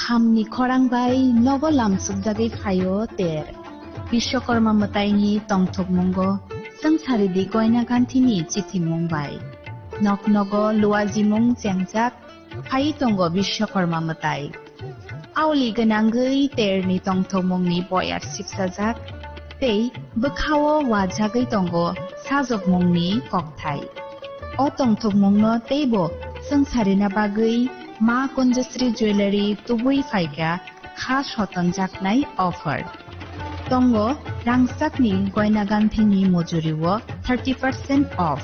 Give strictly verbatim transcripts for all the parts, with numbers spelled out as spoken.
Hamni khorang bai nogo lamsukjagwi phaio ter. Biswakarma mwtaini tongthokmungo chwng saridi goina ganthini chithimung bai. Nok nogo luajimung chengjak phai tongo Biswakarma mwtai. Aoli gwnangwi terni tongthokmungni boyar sipsajak tei bwkhao wajagwi tongo sajokmungni kokthai. O tongthokmungno teibo chwng sarina bagwi Ma Kunjasri Jewellery tubui phaikha kha sotonjaknai offer. Tongo rangchakni goina ganthini mujuriwo thirty percent off.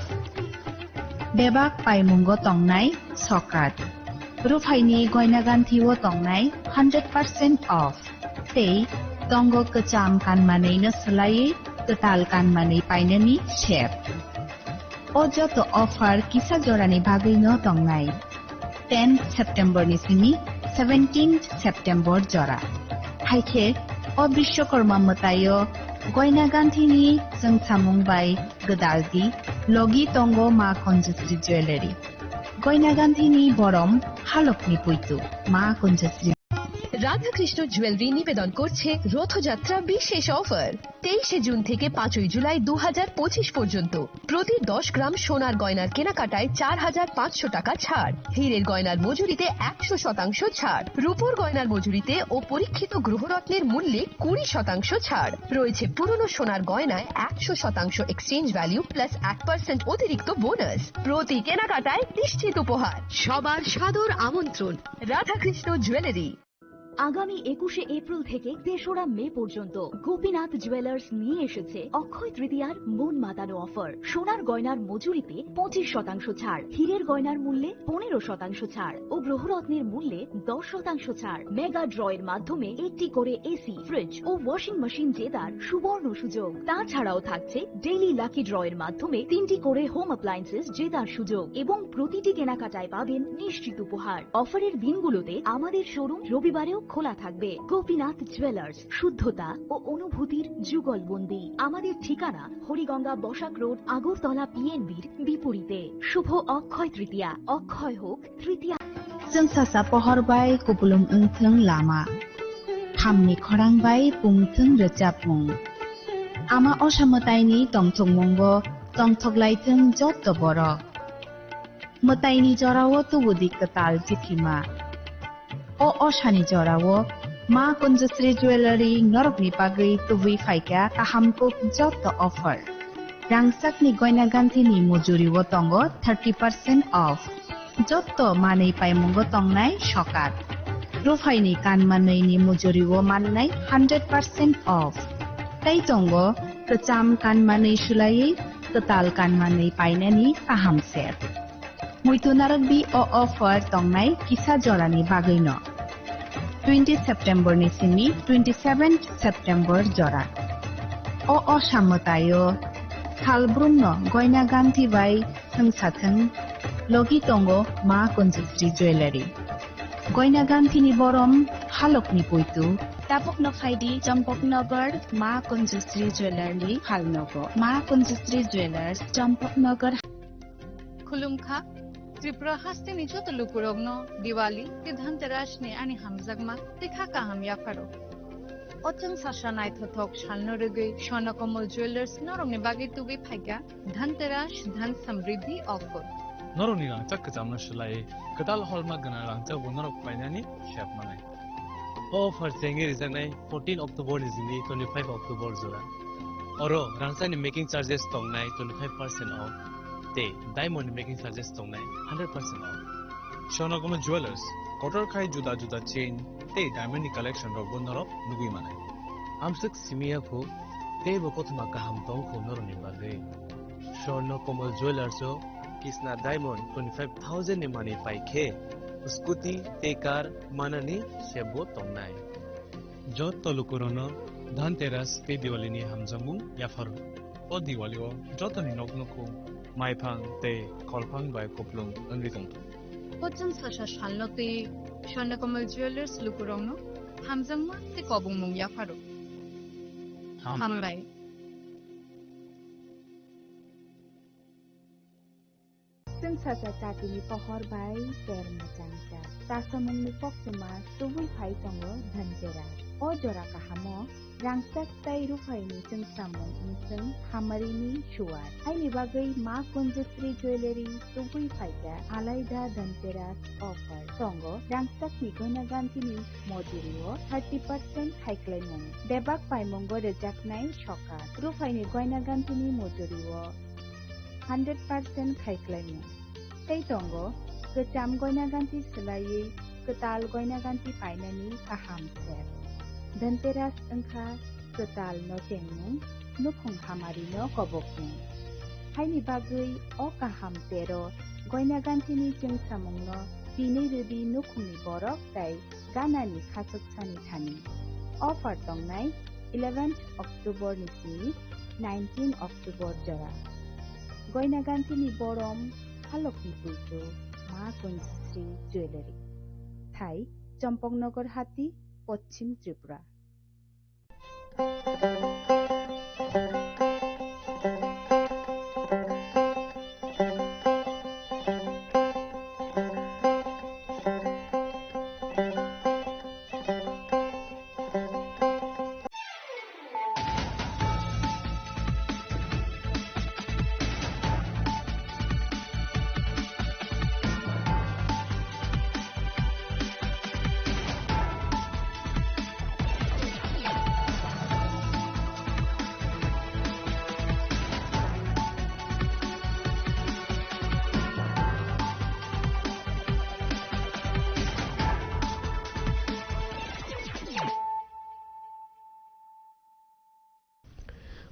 Bebak paimungo tongnai sokat. Ruphaini goina ganthio tongnai hundred percent off. Tei tongo kwcham kanmanwino swlaiwi kwtal kanmanwi painani sep. O joto offer kisa jorani bagwino tongnai. Tenth September ni simi seventeenth September jora. Haikhe o Biswakarma mwtaio goina ganthini chwngsamung bai gwdaldi logi tongo Ma Kunjasri Jewellery. Goina ganthini borom halokni puitu Ma Kunjasri. Radhakrishna jewellery নিবেদন করছে রথযাত্রা বিশেষ অফার। তেইশে জুন থেকে পাঁচই জুলাই দু হাজার পঁচিশ পর্যন্ত প্রতি দশ গ্রাম সোনার গয়নার কেনাকাটায় চার হাজার পাঁচশো টাকা ছাড়, হীরের গয়নার মজুরিতে একশো শতাংশ ছাড়, রূপোর গয়নার মজুরিতে ও পরীক্ষিত গ্রহরত্নের মূল্যে কুড়ি শতাংশ ছাড় রয়েছে। পুরনো সোনার গয়নায় একশো শতাংশ এক্সচেঞ্জ ভ্যালু প্লাস এক পার্সেন্ট অতিরিক্ত বোনাস। প্রতি কেনাকাটায় নিশ্চিত উপহার। সবার সাদর আমন্ত্রণ রাধাকৃষ্ণ জুয়েলারি। আগামী একুশে এপ্রিল থেকে তেসরা মে পর্যন্ত গোপীনাথ জুয়েলার্স নিয়ে এসেছে অক্ষয় তৃতীয়ার মন মাতানো অফার। সোনার গয়নার মজুরিতে পঁচিশ শতাংশ ছাড়, হীরের গয়নার মূল্যে পনেরো শতাংশ ছাড় ও গ্রহরত্নের মূল্যে দশ শতাংশ ছাড়। মেগা ড্র এর মাধ্যমে একটি করে এসি, ফ্রিজ ও ওয়াশিং মেশিন জেতার সুবর্ণ সুযোগ। তাছাড়াও থাকছে ডেইলি লাকি ড্র এর মাধ্যমে তিনটি করে হোম অ্যাপ্লায়েন্সেস জেতার সুযোগ এবং প্রতিটি কেনাকাটায় পাবেন নিশ্চিত উপহার। অফারের দিনগুলোতে আমাদের শোরুম রবিবারেও খোলা থাকবে। গোপীনাথ জুয়েলার্স, শুদ্ধতা ও অনুভূতির যুগলবন্দি। আমাদের ঠিকানা হরিগঙ্গা বসাক রোড, আগরতলা পিএনবির বিপরীতে। শুভ অক্ষয় তৃতীয়া, অক্ষয় হোক তৃতীয়া। Chwng sasa pohor bai kupulung wngthwng lama, hamni khorang bai pungthwng rwchapmung. Ama osa mwtaini tongthokmungo tongthoklaithwng jotto borok. Mwtaini jorao tubudi kwtal chithima. O osani jorao Ma Kunjasri Jewellery norokni bagwi tubui phaikha kaham kuk jotto offer. Rangchakni goina ganthini mujuriwo tongo thirty percent off. Jotto manwi paimungo tongnai sokat. Ruphaini kanmanwini mujuriwo mannai hundred percent off. Tei tongo kwcham kanmanwi sulaiwi kwtal kanmanwi painani kaham set. Muitu narwkdi o offer tongnai kisa jorani bagwino. Twenty September ni simi twenty seventh September jora. O osa mwtaio salbrumno goina ganthi bai thwngsathwng logi tongo Ma Kunjasri Jewellery. Goina ganthini borom halokni puitu. Tabukno phaidi Champaknagar Ma Kunjasri Jewellery halnogo. Ma Kunjasri Jewellers, Champaknagar. Khulumkha, Tripura hasteni joto lukurokno Diwali tei Dhanteras ni ani hamjakma tei kha kaham yapharo. O chwng sasa naithothok salno rwgwi Swarnakomal Jewellers norokni bagwi tubui phaikha Dhanteras Dhan Samriddhi offer. Norokni rangchak kwchamno swlaiwi kwtal holma gwnang rangchakbo norok painani sep manai. O offer chengwi rijaknai fourteen October ni simi twenty-five October jora. Oro rangchakni making charges tongnai twenty-five percent off tei diamond ni making charges tongnai hundred percent off. Swarnakomal Jewellers, kotor khai juda juda chain tei diamond ni collection rokbo norok nugwi manai. Amswk simi ya kho, teibo kothoma kaham tong kho norokni bagwi. Swarnakomal Jewellers o Kisna Diamond twenty-five thousand ni manwi pai khe, scooty tei car manani sep bo tongnai. Jotto lukurokno Dhanteras tei Diwali ni hamjakmung yapharo. O Diwali o jotoni nok nukhung, maiphang tei kholphang bai kupulung wngwi tongthung. O chwng sasa salno tei Swarnakomal Jewellers lukurokno hamjakma tei kobongmung yapharo. Ham. Hambai. Chwng sacha chatini pohor bai ter mwchangcha. Chasamungni koktwma tubui phai tongo Dhanteras. O jora kahamo rangchak tei ruphaini chwngsamung wngchwng hamarini suar. Haini bagwi Ma Kunjasri Jewellery tubui phaikha alaida Dhanteras offer. Tongo rangchakni goina gantini mojurio thirty percent khaiklaimung. Bebak paimungo rwjaknai sokat. Ruphaini goina gantini mojurio hundred percent khaiklaimung. Tei tongo kwcham goina ganti swlaiwi kwtal goina ganti painani kaham set. Dhanteras wngkha kwtal no chengmung, nukhung hamari no kobokmung. Haini bagwi o kaham tero goina gantini chwngsamungno tini rwdi nukhungni borok tei ganani khachuksani thani. Offer tongnai eleventh October ni simi nineteen October jora. Goina gantini borom halokni puitu Ma Kunjasri Jewellery. Thai, Champaknagar Hati, Poschim Tripura.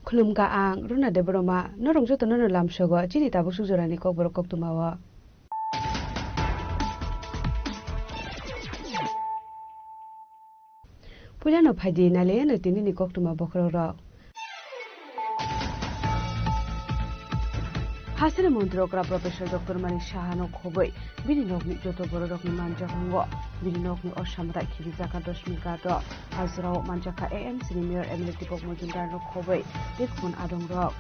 Khulumkha ang Runa Debbarma, norok jotono no lamsogo chini tabuk sujorani kokborok koktwmao. Puilano phaidi nailaino tinini koktwma bokhorokrok. Hasini montri okra Professor Doctor Manik Sahano khobwi bini nokni joto bororokni manjakmungo bini nokni osamwtai khibijak kha Dosmi Gado. Hajrao manjakha A M C ni Mayor M L A Deepak Majumdarno khobwi tei kubun adongrok.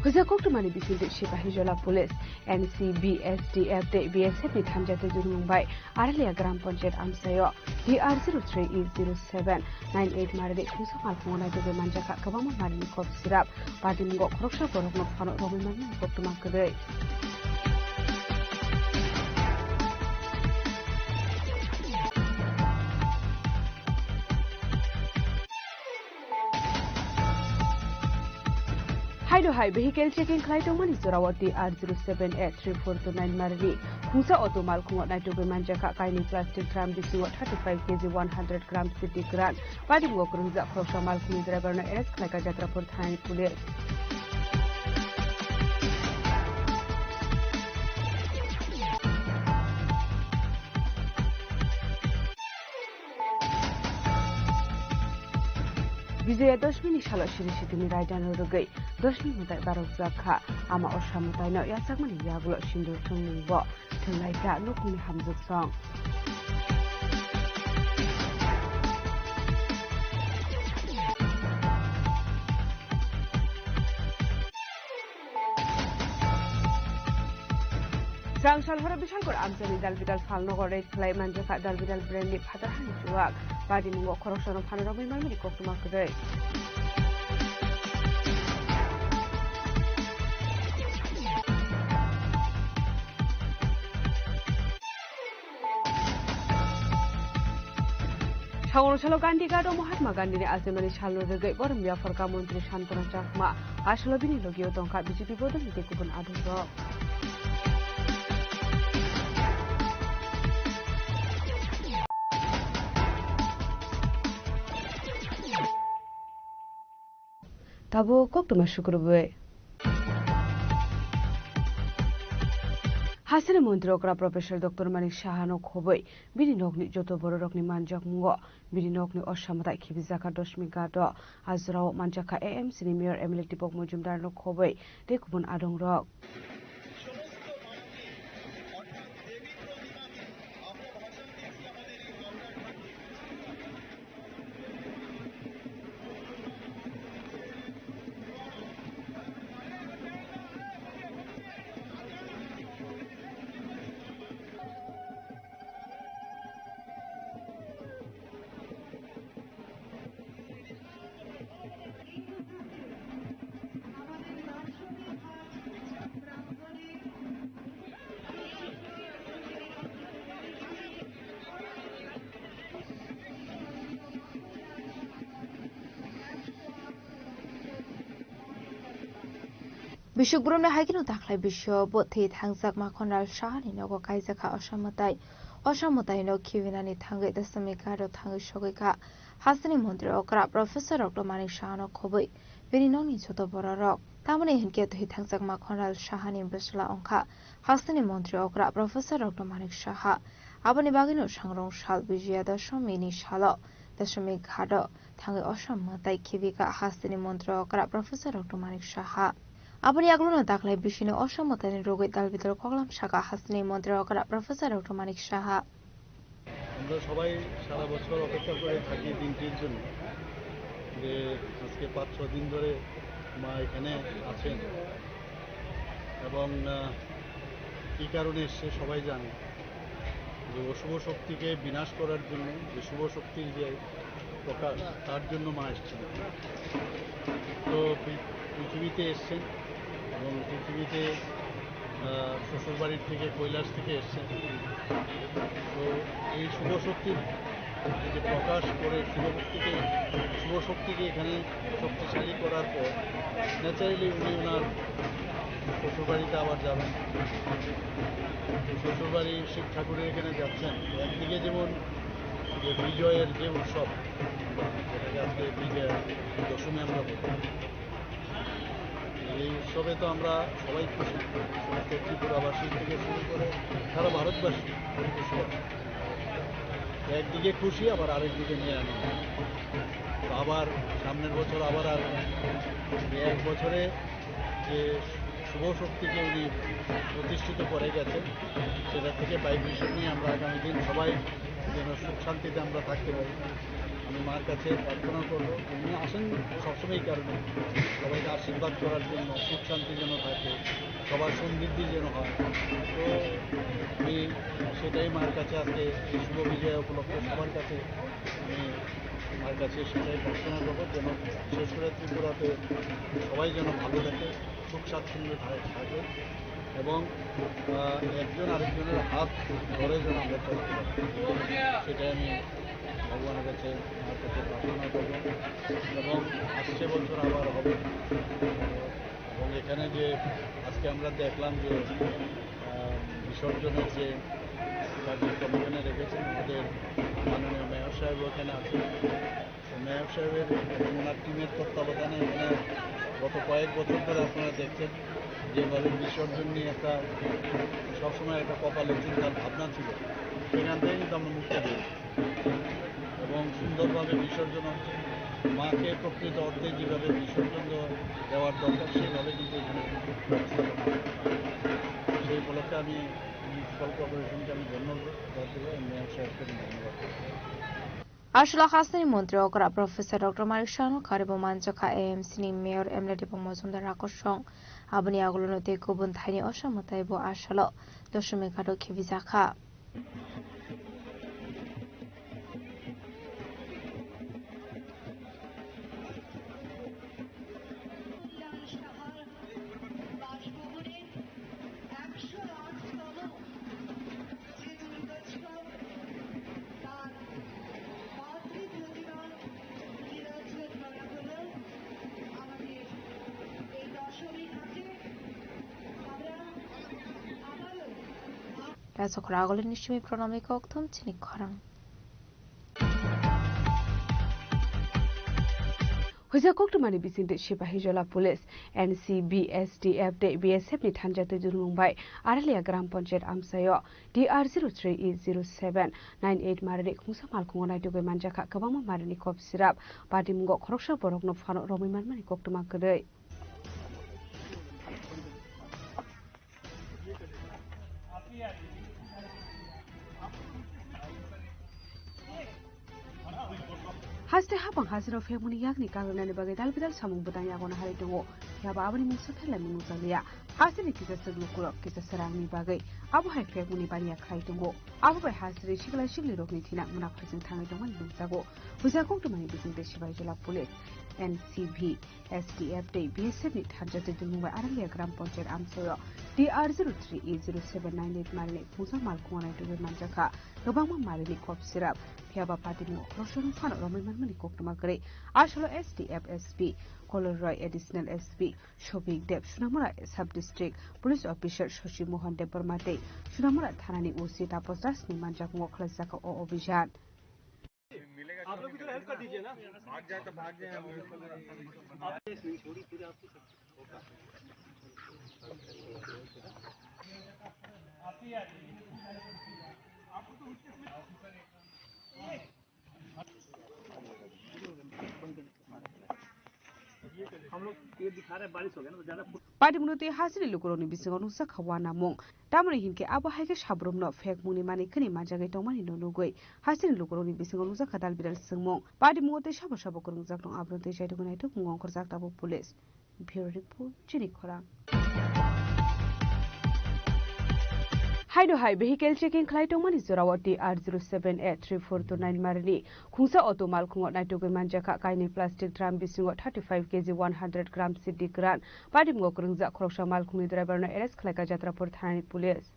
Hwja koktwmani bisingtwi Sipahijola Police, N C B, S D F tei B S F ni thamjaknai jurumung bai Aralia Gram Panchayat amchaio D R zero three E zero seven nine eight marani khungsa malkhungo naitugwi manjakha kwbangma marani kok sirap. Patimungo khoroksa borokno phano romwi manmani koktwma kwrwi. Haino hai vehicle checking khlai tongmani jorao T R zero seven A three four two nine marni khungsa auto malkhungo naitugwi manjakha kainwi plastic drum bisingo thirty five K G one hundred gram siti kwran. Patimungo kwrwngjak khoroksa malkhungni driver no arrest khlaikha Jatrapur thanani police. Bijoya Dashmi ni salo siri sitini raidano rwgwi Dashmi mwtai barokjak kha. Ama Osha mwtaino yachakmani yagulo sindur thwngmungbo thwnglaikha nukhungni hamjwksong. Srang salhoro Bishalpur amchaini dalbidal phalnogo raid khlai manjakha dalbidal brandni phatar hani chuwak. Patimungo khoroksano phano romwi manmani koktwma kwrwi. Sagono salo Gandhi Ghat o Mahatma Gandhi ni achimani salno rwgwi borom yapharkha Montri Santana Chakma. A salo bini logio tongkha B J P bodolni tei kubun adongrok. Tabuk koktwma sukrubwi. Hasini montri okra Professor Doctor Manik Sahano khobwi bini nokni joto bororokni manjakmungo bini nokni osamwtai khibijakha Dashmi Ghat o. A jorao manjakha A M C ni Mayor M L A Deepak Majumdarno khobwi tei kubun adongrok. সমস্ত মানবকে অর্থাৎ দেবী প্রতিমাকে আমরা ভজন Bisik Burumni hai kheno daklai bisio bo thwi thangjak Makhonlal Sahani nogo kaijak kha Osom mwtai. Osom mwtai no khibinani thangwi Dasami Ghat o thangwi sogwi kha hasteni montri okra Professor Doctor Manik Sahano khobwi bini nokni joto bororok. Tamoni hinkhe thwi thangjak Makhonlal Sahani bwsla wngkha hasteni montri okra Professor Doctor Manik Saha. Aboni bagwino sangrong sal Bijoya Dasomini salo Dasami Ghat o thangwi Osom mwtai khibika hasteni montri okra Professor Doctor Manik Saha. Aboni yagulono daklai bisini Osom mwtaini rogwi dalbidal koklam saka hasteni montri okra Professor Doctor Manik Saha. আমরা সবাই সারা বছর অপেক্ষা করে থাকি দিনটির জন্য, যে আজকে পাঁচ ছ দিন ধরে মা এখানে আছেন এবং, আহ, কী কারণে এসছে সবাই জানে। যে অশুভ শক্তিকে বিনাশ করার জন্য, যে শুভ শক্তির যে প্রকাশ, তার জন্য মা এসছেন। তো পৃ-, পৃথিবীতে এসছেন এবং পৃথিবীতে, আহ, শ্বশুরবাড়ির থেকে, কৈলাস থেকে এসছেন। তো এই শুভ শক্তির এই যে প্রকাশ করে শুভ শক্তিকে, শুভ শক্তিকে এখানে শক্তিশালী করার পর ন্যাচারালি উনি ওনার শ্বশুরবাড়িতে আবার যাবেন। শ্বশুরবাড়ি শিব ঠাকুরের এখানে যাচ্ছেন। একদিকে যেমন যে বিজয়ের যে উৎসব, যেটাকে আজকে বিজয়া দশমী আমরা বলি, এই উৎসবে তো আমরা সবাই খুশি, সমস্ত ত্রিপুরাবাসী থেকে শুরু করে সারা ভারতবাসী খুশি আছে। একদিকে খুশি, আবার আরেকদিকে নিয়ে আনন্দ। তো আবার সামনের বছর আবার আসবেন। এই এক বছরে যে শুভ শক্তিকে উনি প্রতিষ্ঠিত করে গেছেন, সেটা থেকে ভাইব্রেশন নিয়ে আমরা আগামী দিন সবাই যেন সুখ শান্তিতে আমরা থাকতে পারি। আমি মার কাছে প্রার্থনা করব, উনি আসেন সবসময় এই কারণে, সবাইকে আশীর্বাদ করার জন্য, সুখ শান্তি যেন থাকে, সবার সমৃদ্ধি যেন হয়। তো আমি সেটাই মার কাছে আজকে এই শুভ বিজয়া উপলক্ষে সবার কাছে আমি মার কাছে সেটাই প্রার্থনা করবো, যেন বিশেষ করে ত্রিপুরাতে সবাই যেন ভালো থাকে, সুখ স্বাচ্ছন্দ্যে থা-, থাকে এবং, আহ, একজন আরেকজনের হাত ধরে যেন আমরা চলতে পারি, সেটাই আমি ভগবানের কাছে, মার কাছে প্রার্থনা করবো। এবং আসছে বছর আবার হবে। এবং এখানে যে আজকে আমরা দেখলাম যে, আহ, বিসর্জনের যে কার্যক্রম এখানে রেখেছেন, আমাদের মাননীয় মেয়র সাহেব ওখানে আছেন। তো মেয়র সাহেবের এবং ওনার টিমের তত্ত্বাবধানে এখানে গত কয়েক বছর ধরে আপনারা দেখছেন যেভাবে বিসর্জন নিয়ে একটা সবসময় একটা কপালে চিন্তার ভাবনা ছিল, সেখান থেকে কিন্তু আমরা মুক্তি পেয়েছি এবং সুন্দরভাবে বিসর্জন হচ্ছে। মাকে প্রকৃত অর্থে যেভাবে বিসর্জন দেওয়া, দেওয়ার দরকার, সেভাবে কিন্তু এখানে ব্যবস্থাপনা হচ্ছে। সেই উপলক্ষে আমি মিউনিসিপ্যাল কর্পোরেশনকে আমি ধন্যবাদ দেবো এবং মেয়র সাহেবকে আমি ধন্যবাদ দেবো। Aswla hasteni montri okra Professor Doctor Manik Sahano karibo manjakha A M C ni Mayor M L A Dipang Mojumdar Rakosong. Aboni agulono tei kubun thaini Osom mwtai bo aswlo Doshomighat o khibijakha. Rajakhor Agulini simi Pranami Kokthum chini khorang. Huija koktwmani bisingtwi Sipahijola Police, N C B, S D F tei B S F ni thansa twi dulmung bai Aralia Gram Panchayat amchaio D R zero three E zero seven nine eight marini khungsa malkhungo naitugwi manjakha kwbangma marini kop sirap. Patimungo khoroksa borokno phano romwi manmani koktwma kwrwi. Haste hapang hasteno phekmani yakni kakrwnani bagwi dal bidal samung bwtang yagono hari tongo. Phiya ba aboni mungsa pherlaimung nukjakliya. Hasteni kisa swk lukurok kisa swrangni bagwi abo hai phekmani baniya khlai tongo. Abo bai hasteni sikla siklirokni thina mwnaphaichwng thangwi tongmani nukjago. Huija koktwmani bisingtwi Sipahijola Police. N C B, S D F tei B S F ni thansa twi dulmung bai Arangliya Gram Panchayat amchaio T R zero three A zero seven nine eight marini phungsa malkhungo naitugwi manjakha. Kwbangma marini kop sirap, phiyaba patimungo khoroksa phano romwi manmani koktwma kwrwi. Asolo S D F S P Kolor Roy, Additional S P Shobik Deb, Sunamura Sub District Police Officer Shashi Mohan Debbarma tei Sunamura thanani O C Tapas Das ni manjakmungo khlaijakha o obhijan. आप लोग भी थोड़ा हेल्प कर दीजिए ना। भाग जाए तो भाग जाए, हम लोग को आप एक मिनट छोड़िए, पूरे आपको सब हम लोग ये दिखा रहे हैं, बारिश हो गया ना, तो ज़्यादा Patimung tei hasteni lukurokni bisingo nukjakha uanamung. Tamoni hinkhe abo hai khe sabrumno phekmungni manwi khwnwi manjagwi tongmani no nugwi hasteni lukurokni bisingo nukjakha dalbidal swngmung. Patimungo tei sabo sabo kwrwngjak tong abrwng tei chaitugwi naitukmungo ongkhorjak tabuk police. Bureau Report, Chini Khorang. Haino hai vehicle checking khlai tongmani jorao T R zero seven A three four two nine marini khungsa auto malkhungo naitugwi manjakha kainwi plastic drum bisingo thirty five K G one hundred gram siddi kwran. Patimungo kwrwngjak khoroksa malkhungni driver no arrest khlaikha Jatrapur thanani police.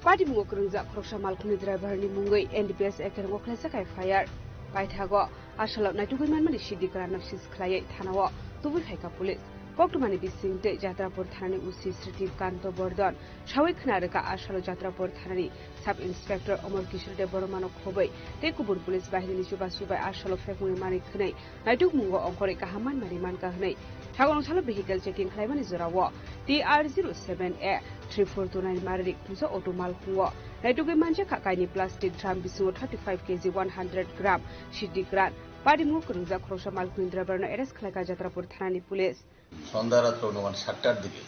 Patimungo kwrwngjak khoroksa malkhungni driver ni mungwi N D P S act o khlaijak F I R. Paithago asalo naitugwi manmani siddi kwran no seize khlaiwi thanao tubui phaikha police. Koktwmani bisingtwi Jatrapur thanani O C Sriti Kanto Bordon sawi khna rwkha asalo Jatrapur thanani Sub Inspector Omor Kishore Debbarmano khobwi tei kubun police bahinini chubachu bai asalo phekmungni manwi khwnwi naitukmungo ongkhorwi kaham manmani mankha hwnwi. Thago nungsalo vehicle checking khlaimani jorao T R zero seven A three four two nine marini khungsa auto malkhungo naitugwi manjakha kainwi plastic drum bisingo thirty five K G one hundred gram siddi kwran. Patimungo kwrwngjak khoroksa malkhungni driver no arrest khlaikha Jatrapur thanani police. সন্ধ্যা রাত্র অনুমান সাতটার দিকে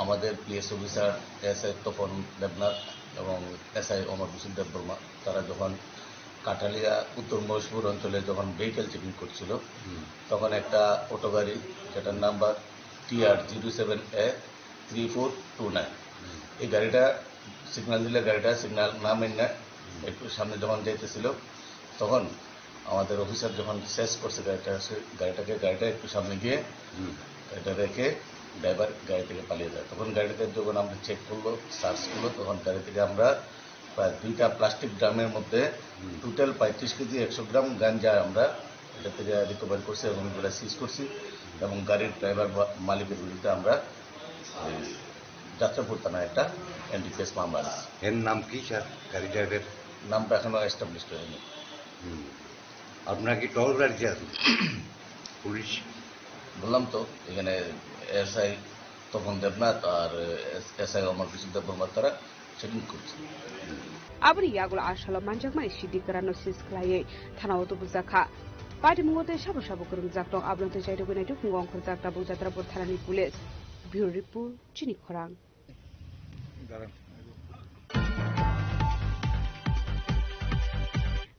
আমাদের PS officer SI Tapan দেবনাথ এবং এসআই অমর কুশল দেববর্মা তারা যখন কাঠালিয়া উত্তর মহেশপুর অঞ্চলে যখন ভেহিকেল চেকিং করছিল, তখন একটা অটো গাড়ি, যেটার number T R zero seven A three four two nine, এই গাড়িটা সিগন্যাল দিলে গাড়িটা সিগন্যাল না মেনে একটু সামনে যখন যাইতেছিল, তখন আমাদের অফিসার যখন চেস করছে গাড়িটা, সে গাড়িটাকে, গাড়িটা একটু সামনে গিয়ে হুম। এটা রেখে ড্রাইভার গাড়ি থেকে পালিয়ে যায়। তখন গাড়িতে যখন আমরা চেক করলো, সার্চ করলো, তখন গাড়ি থেকে আমরা প্রায় দুইটা প্লাস্টিক ড্রামের মধ্যে হুম। টোটাল পঁয়ত্রিশ কেজি একশো গ্রাম গাঞ্জা আমরা এটা থেকে রিকভারি করছি এবং এগুলো সিজ করছি এবং গাড়ির ড্রাইভার বা মালিকের বিরুদ্ধে আমরা এই যাত্রাপুর থানায় একটা এনডিপিএস মামলা দিচ্ছি। এর নাম কি স্যার, গাড়ি ড্রাইভার? নামটা এখনো এস্টাবলিশড হয়নি। হুম। আপনারা কি টহলদারিতে আছেন? পুলিশ? বললাম তো, এখানে এসআই তপন দেবনাথ আর এস-, এসআই অমর কৃষ্ণ দেববর্মা তারা চেকিং করছে। Aboni yagulo asalo manjakmani siddi kwran no seize khlaiwi thanao tubujakha. Patimungo tei sabo sabo kwrwngjak tong, abono tei chaitugwi naitukmungo ongkhorjak tabuk Jatrapur thanani police. Bureau Report, Chini Khorang.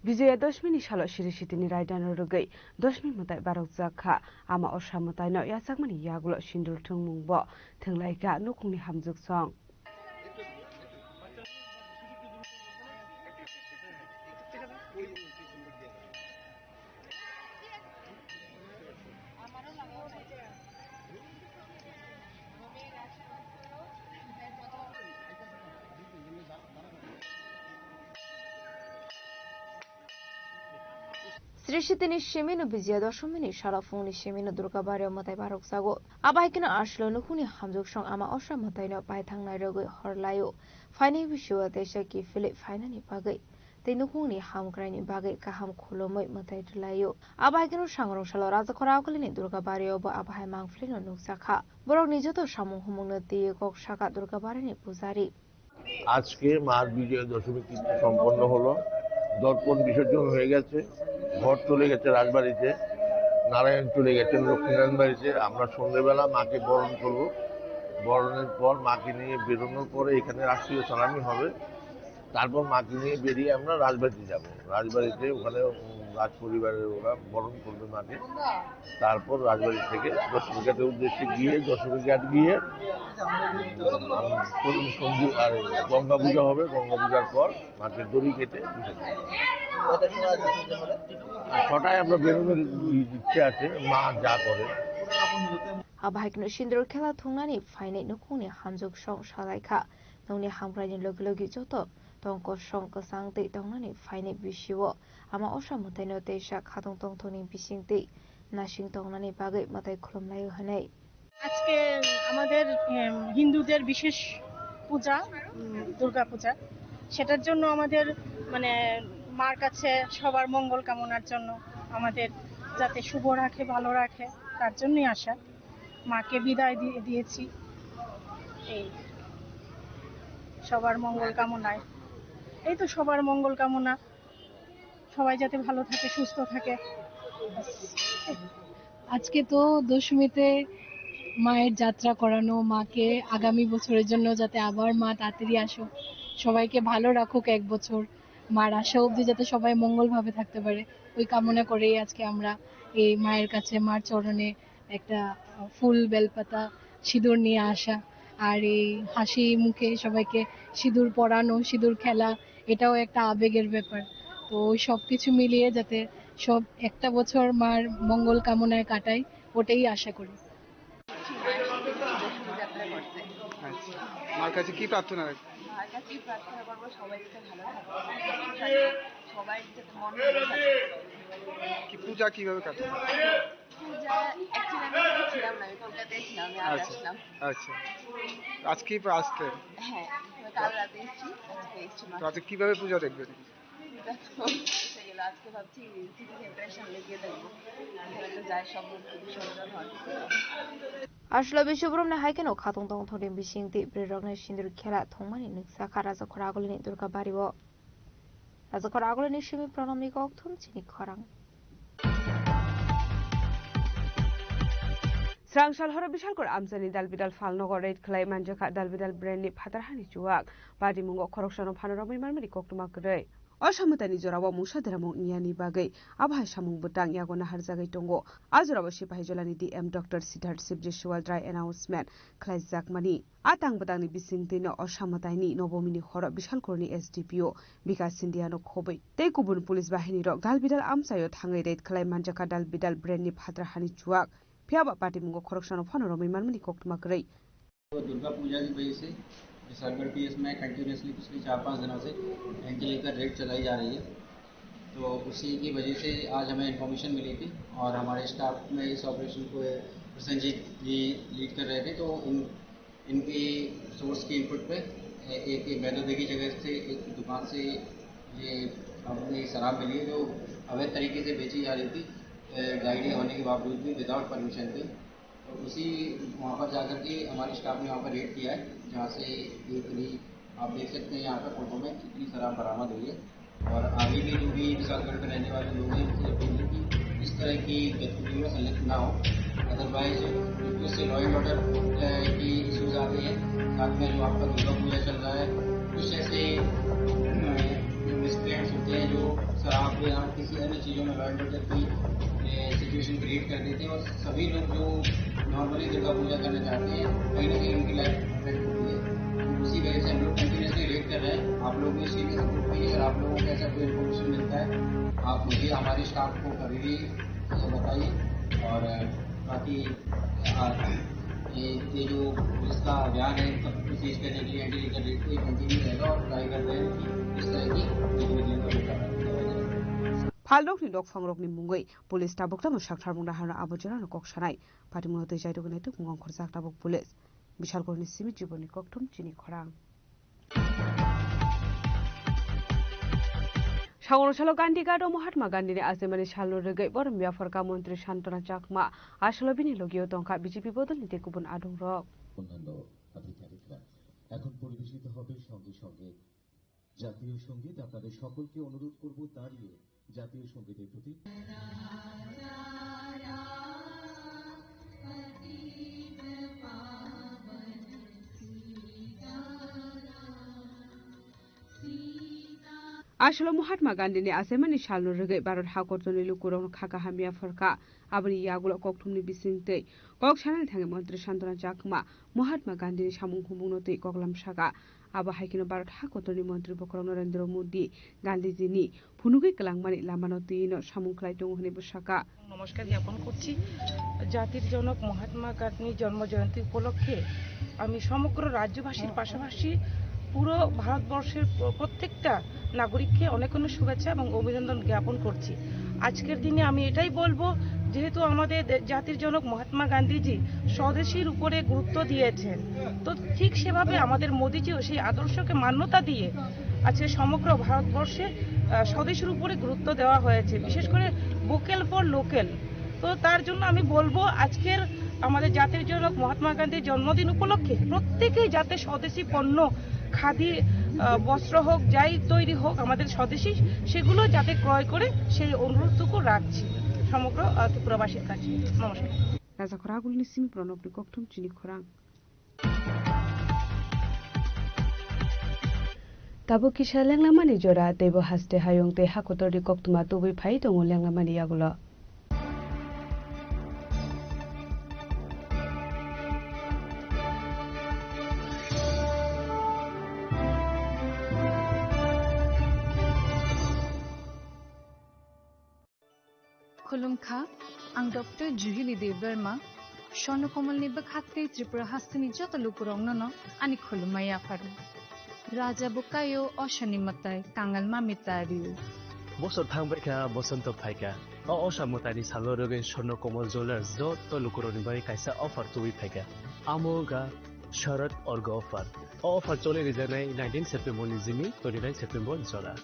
Bijoya Dashmi ni salo Sri Sitini raidano rwgwi Dashmi mwtai barokjak kha. Ama Osha mwtaino yachakmani yagulo sindur thwngmung bo thwnglaikha nukhungni hamjwksong. Sri Sitini simino Bijoya Dashomini salo phungni simino Durga Bario mwtai barokjago. Abo hai kheno aswlo nukhungni hamjwksong ama Osha mwtaino paithang nairogwi hor laio. Phainai bisio teisa kiphilwi phainani bagwi tei nukhungni hamkraini bagwi kaham khulumwi mwtai rwlaio. Abo hai kheno sangrong salo Rajakhora Aokholini Durga Bario bo abo hai mangphlino nukjakha. Borokni joto samung humungno twiwi kok sakha Durga Barini pujari. আজকে মার বিজয়া দশমী তিথি সম্পন্ন হলো। দর্পণ বিসর্জন হয়ে গেছে, ঘট চলে গেছে রাজবাড়িতে, নারায়ণ চলে গেছেন লক্ষ্মীনারায়ণ বাড়িতে। আমরা সন্ধেবেলা মাকে বরণ করব। বরণের পর মাকে নিয়ে বেরোনোর পরে এখানে রাষ্ট্রীয় সালামি হবে। তারপর মাকে নিয়ে বেরিয়ে আমরা রাজবাড়িতে যাব। রাজবাড়িতে ওখানে, উম, রাজ পরিবারের ওরা বরণ করবে মাকে। তারপর রাজবাড়ি থেকে দশমী ঘাটের উদ্দেশ্যে গিয়ে, দশমী ঘাট গিয়ে, উম, সন্ধি আর গঙ্গা পূজা হবে। গঙ্গা পূজার পর মাকে দড়ি কেটে বিসর্জন দেবে। ছটায় আমরা বেরোনোর ইচ্ছে আছে, মা যা করে। Abo hai kheno sindur khela thungnani phainai nukhungni hamjwk song salaikha. Nokni hamkraini logi logi joto tong kosong kwchang tei tongnani phainai bisio ama osa mwtaino teisa khatong tongthokni bising tei nasing tongnani bagwi mwtai khulumlaio hwnwi. আজকে আমাদের, এম, হিন্দুদের বিশেষ পূজা, উম, দুর্গা পূজা। সেটার জন্য আমাদের, মানে, মার কাছে সবার মঙ্গল কামনার জন্য, আমাদের যাতে শুভ রাখে, ভালো রাখে, তার জন্যই আসা। মাকে বিদায় দিয়ে দিয়েছি। এই সবার মঙ্গল কামনায়, এই তো সবার মঙ্গল কামনা, সবাই যাতে ভালো থাকে, সুস্থ থাকে। আজকে তো দশমীতে মায়ের যাত্রা করানো, মাকে আগামী বছরের জন্য যাতে আবার মা তাড়াতাড়ি আসুক, সবাইকে ভালো রাখুক এক বছর, মার আসা অবধি যাতে সবাই মঙ্গলভাবে থাকতে পারে, ওই কামনা করেই আজকে আমরা এই মায়ের কাছে, মার চরণে একটা, আহ, ফুল, বেলপাতা, সিঁদুর নিয়ে আসা। আর এই হাসি মুখে সবাইকে সিঁদুর পরানো, সিঁদুর খেলা, এটাও একটা আবেগের ব্যাপার। তো ওই সব কিছু মিলিয়ে যাতে সব একটা বছর মার মঙ্গল কামনায় কাটাই, ওটাই আশা করি। আচ্ছা, মার কাছে কি প্রার্থনা রাখবেন? মার কাছে প্রার্থনা করবো সবাই যাতে ভালো থাকে, সবাই যাতে মন ভালো থাকে। কি পূজা কিভাবে কাটে? পূজা actually আমি এখানে ছিলাম না, আমি কলকাতায় ছিলাম, আমি আজ আচ্ছা, আসলাম। আচ্ছা। আজকেই পা-, আসতে? হ্যাঁ, আমি কাল রাতে এসেছি, আজকে এসেছি তো মাত্র। আজকে কিভাবে পূজা দেখবেন? পূজা তো এসে গেল, আজকে ভাবছি সিটি সেন্টারের সামনে গিয়ে দেখবো, এখানে তো যায় সব মূর্তি বিসর্জন হয়। Aswlai Biswabrumni hai kheno khatong tongthokni bisingtwi bwrwirokni sindur khela thwngmani nukjakha Rajakhor Agulini Durga Bario. Rajakhor Agulini simi Pranamni kokthum chini khorang. Srang sal horo Bisalkor amchaini Dalbidal Phalnogo raid khlai manjakha Dalbidal brandni phatarhani chuwak. Patimungo khoroksano phano romwi manmani koktwma kwrwi. O samwtaini jorao mungsa deramung wngyani bagwi abo hai samung bwtang yago naharjagwi tongo. A jorao Sipahijalani D M Doctor Siddharth Sibji Siwal dry announcement khlaijakmani. A tang bwtangni bisingtwino o samwtaini Nobomini horo Bisalkorni S D P O Bikas Indiano khobwi tei kubun police bahinirok Dalbidal amchaio thangwi raid khlai manjakha Dalbidal brandni phatarhani chuwak. Phiya ba patimungo khoroksano phano romwi manmani koktwma kwrwi. तो दुर्गा पूजा की वजह से विशालगढ़ पीएस में कंटिन्यूअसली पिछले चार पाँच दिनों से एंटी लिकर रेड चलाई जा रही है। तो उसी की वजह से आज हमें इन्फॉर्मेशन मिली थी और हमारे स्टाफ में इस ऑपरेशन को प्रसन्नजीत जी लीड कर रहे थे। तो उन, इनकी सोर्स के इनपुट पे एक, एक वैद्य की जगह से एक दुकान से ये अपनी शराब मिली है, जो अवैध तरीके से बेची जा रही थी, अ, गाइड होने के बावजूद भी, विदाउट परमिशन के। तो उसी, वहाँ पर जाकर के हमारे स्टाफ ने वहाँ पर रेड किया है, जहाँ से ये पूरी, आप देख सकते हैं यहाँ पर फोटो में कितनी शराब बरामद हुई है। और आगे भी जो भी विशालगढ़ में रहने वाले लोग हैं, उनसे अपील है कि इस तरह की गतिविधियों में संलिप्त ना हो। अदरवाइज, इससे लॉ एंड ऑर्डर की इश्यूज आती हैं। साथ में जो आपका दुर्गा पूजा चल रहा है, कुछ ऐसे, अ, जो मिसक्रिएंट्स होते हैं, जो शराब या किसी अन्य चीज़ों में लॉ एंड ऑर्डर की, ए, सिचुएशन क्रिएट कर देते हैं और सभी लोग जो नॉर्मली दुर्गा पूजा करना चाहते हैं, कहीं ना कहीं उनकी लाइफ अफेक्ट होती है। तो उसी वजह से हम लोग कंटिन्यूअसली रेड कर रहे हैं। आप लोग भी इस चीज़ में सपोर्ट कीजिए। अगर आप लोगों को ऐसा कोई इन्फॉर्मेशन मिलता है, आप मुझे, हमारे स्टाफ को कभी भी बताइए। और बाकी, आ, ये, ये जो पुलिस का अभियान है, सबको सीज करने के लिए, एंटी लिकर रेड को, ये कंटिन्यू रहेगा और ट्राई कर रहे हैं कि इस तरह की गतिविधियों को रोका जाए। Phalnokni nokphangrokni mungwi police tabuk tamo saktharmung naharno abo jorano kok sanai. Patimungo twi chaitokni tubungo khorjak tabuk police. Bisalkorni simi jiboni kokthum chini khorang. Sangorok salo Gandhi Ghat o Mahatma Gandhi ni achaimani salno rwgwi borom yapharkha Montri Santana Chakma. A salo bini logio tongkha B J P bodolni tei kubun adungrok. অন্যান্য আধিকারিকরা এখন পরিবেশিত হবে সঙ্গে সঙ্গে জাতীয় সঙ্গীত। আপনাদের সকলকে অনুরোধ করব দাঁড়িয়ে জাতীয় সঙ্গীতের প্রতি। Aswkno Mahatma Gandhini achaimani salno rwgwi Bharat hakotorni lukurokno kha kaham yapharkha. Aboni yagulo kokthumni bisingtwi kok sanani thangwi Montri Santana Chakma Mahatma Gandhini samung humungno twi koklam sakha. Abo hai kheno Bharat hakotorni Montri bokhorok Narendra Modi Gandhijini phunugwi kwlangmani lamano twino samung khlai tongo hwnwi bwsakha. নমস্কার জ্ঞাপন করছি। জাতির জনক মহাত্মা গান্ধীর জন্ম জয়ন্তী উপলক্ষে আমি সমগ্র রাজ্যবাসীর পাশাপাশি পুরো ভারতবর্ষের প্র-, প্রত্যেকটা নাগরিককে অনেক অনেক শুভেচ্ছা এবং অভিনন্দন জ্ঞাপন করছি। আজকের দিনে আমি এটাই বলবো, যেহেতু আমাদের দে-, জাতির জনক মহাত্মা গান্ধীজি স্বদেশীর উপরে গুরুত্ব দিয়েছেন, তো ঠিক সেভাবে আমাদের মোদিজিও সেই আদর্শকে মান্যতা দিয়ে আজকে সমগ্র ভারতবর্ষে, আহ, স্বদেশীর উপরে গুরুত্ব দেওয়া হয়েছে, বিশেষ করে ভোকাল ফর লোকাল। তো তার জন্য আমি বলবো, আজকের আমাদের জাতির জনক মহাত্মা গান্ধীর জন্মদিন উপলক্ষে প্রত্যেকেই যাতে স্বদেশি পণ্য, খাদি, আহ, বস্ত্র হোক, যাই তৈরি হোক আমাদের স্বদেশি, সেগুলো যাতে ক্রয় করে, সেই অনুরোধটুকু রাখছি সমগ্র, আহ, ত্রিপুরাবাসীর কাছে। নমস্কার। Raja Khoragulni simi Pranobni kokthum chini khorang. Tabuk kisa lenglamani jora, teibo haste hayung tei hakotorni koktwma tubui phai tongo lenglamani yagulo. Khulumkha, ang Doctor Juhili Debbarma, Swarno Komolni bwkhak tei Tripura hasteni joto lukurokno no ani khulumma yapharo. Raja bo kaio, osani mwtai, kangal mami tario. Bosor thangbaikha, bosonto phaikha. O osa mwtaini salo rwgwi Swarno Komol Jewellers joto lukurokni bagwi kaisa offer tubui phaikha. Amo wngkha Sharad Orgo offer. O offer choli rijaknai nineteen September ni simi twenty nine September jora.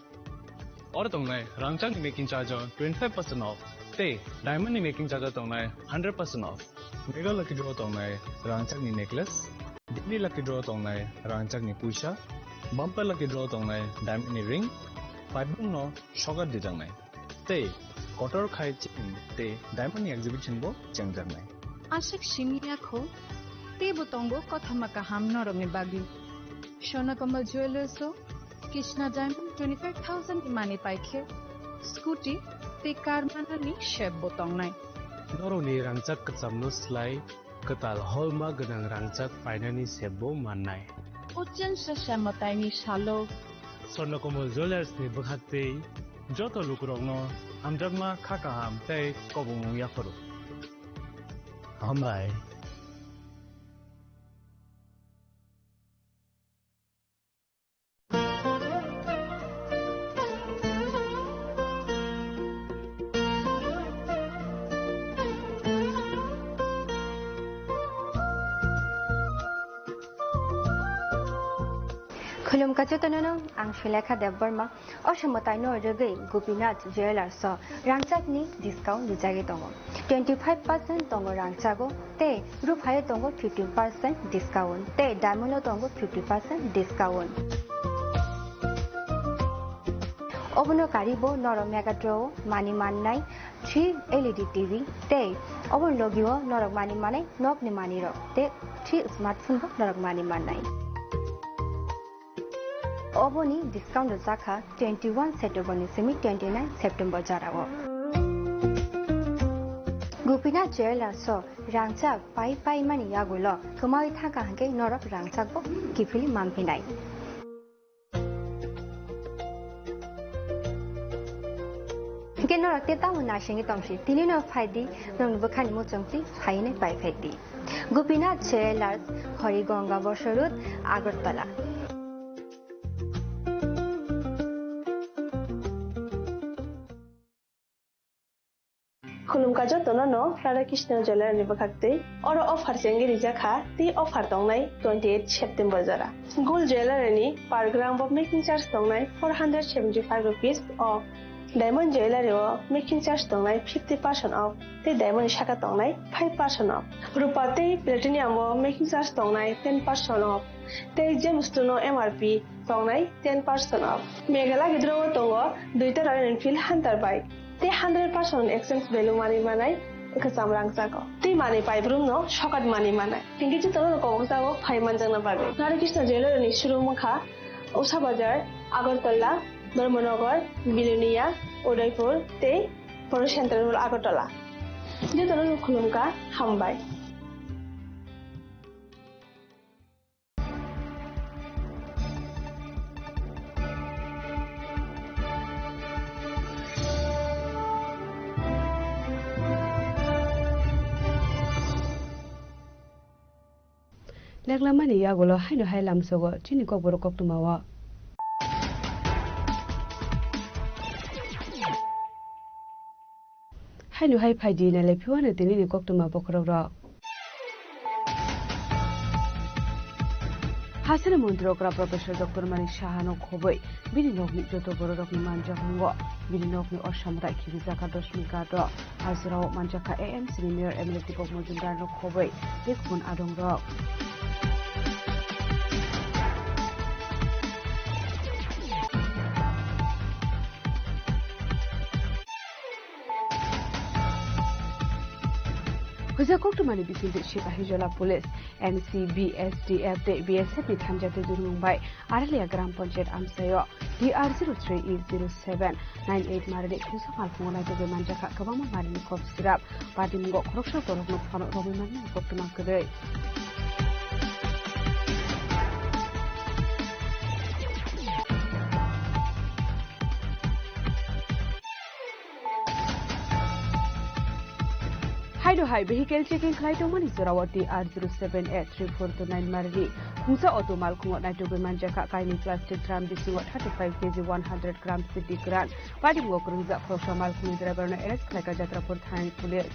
Oro tongnai rangchakni making charge o twenty five percent off, tei diamond ni making charge o tongnai hundred percent off. Mega lucky draw tongnai rangchakni necklace, daily lucky draw tongnai rangchakni puisa, bumper lucky draw tongnai diamond ni ring, paibung no sokat dijaknai. Tei kotor khai chini tei diamond ni exhibition bo chengjaknai. Aswk simi yakho, teibo tongo kothoma kaham norokni bagwi. Swarno Komol Jewellers o Krishna Diamond twenty five thousand ni mani paikhe, scooty tei car manani sep bo tongnai. Norokni rangchak kwchamno slai kwtal holma gwnang rangchak painani sep bo mannai. Uchensasa mwtaini salo Swarno Komol Jewellers ni bwkhak tei joto lukurokno hamjakma kha kaham tei kobongmung yapharo. Hambai. Khulumkha jotono no, ang Sulekha Debbarma. O se mwtaino rwgwi Gopinath Jewellers o rangchakni discount rijagwi tongo. Twenty five percent tongo rangchago, tei ruphayo tongo fifteen percent discount, tei diamond o tongo fifty percent discount. Obono karibo norok Mega Draw o mani mannai three L E D T V, tei obono logio norok mani manai nokni manirok, tei three smartphone bo norok mani mannai. Oboni discount rwjakha twenty one September ni simi twenty nine September jorao. Gopinath Jewellers o rangchak pai pai mani yagulo kwmawi thangkha hwnkhe norok rangchak bo kiphilwi manphinai. Hwnkhe norok tei tamo naisingwi tongsi, tini no phaidi, nokni bwkhani muchungtwi phainai pai phaidi. Gopinath Jewellers, Horigonga Bosor Road, Agartala. Khulumkha jotono no Radha Krishna Jewellery ni bwkhak twi. Oro offer chengwi rijak kha, tei offer tongnai twenty eight September jora. Gold Jewellery ni per gram bo making charge tongnai four hundred seventy five rupees off. Diamond Jewellery o making charge tongnai fifty percent off, tei diamond ni saka tongnai five percent off. Rupa tei platinum o making charge tongnai ten percent off, tei jemstone o M R P tongnai ten percent off. Mega lucky draw o tongo duita Royal Enfield Hunter bike, tei hundred percent exchange value manwi manai kwcham rangchago, tei manwi paibrumno sokat manwi manai. Hinkhe jotono koboksago phai manjakna bagwi. Radha Krishna Jewellery ni showroom wngkha Usha Bazar, Agartala, Dharmanagar, Bilonia, Udaipur tei Photo Central Agartala. Jotono khulumkha, hambai. Leklamani yagulo haino hai lamsogo chini kokborok koktwmao. Haino hai phaidi nailai phiwano tinini koktwma bokhorokrok. Hasini montri okra Professor Doctor Manik Sahano khobwi bini nokni joto bororokni manjakmungo bini nokni osamrai khibijak kha Doshmi Ghat o. Hajirao manjakha A M C ni Mayor M L A Deepak Majumdar no khobwi tei kubun adongrok. Hwja koktwmani bisingtwi Sipahijala Police, N C B, S D F tei B S F ni thanjak tei jurumung bai Aralia Gram Panchayat amchaio T R zero three E zero seven nine eight marini khungsa malkhungo naitugwi manjakha kwbangma marini kok sirap. Patimungo khoroksa borokno phano romwi manmani koktwma kwrwi. Haino hai vehicle checking khlai tongmani jorao T R zero seven A three four two nine marini khungsa auto malkhungo naitugwi manjakha kainwi plastic drum bisingo thirty five K G one hundred gram sidi kwran. Patimungo kwrwngjak khoroksa malkhungni driver no arrest khlaikha Jatrapur thani police.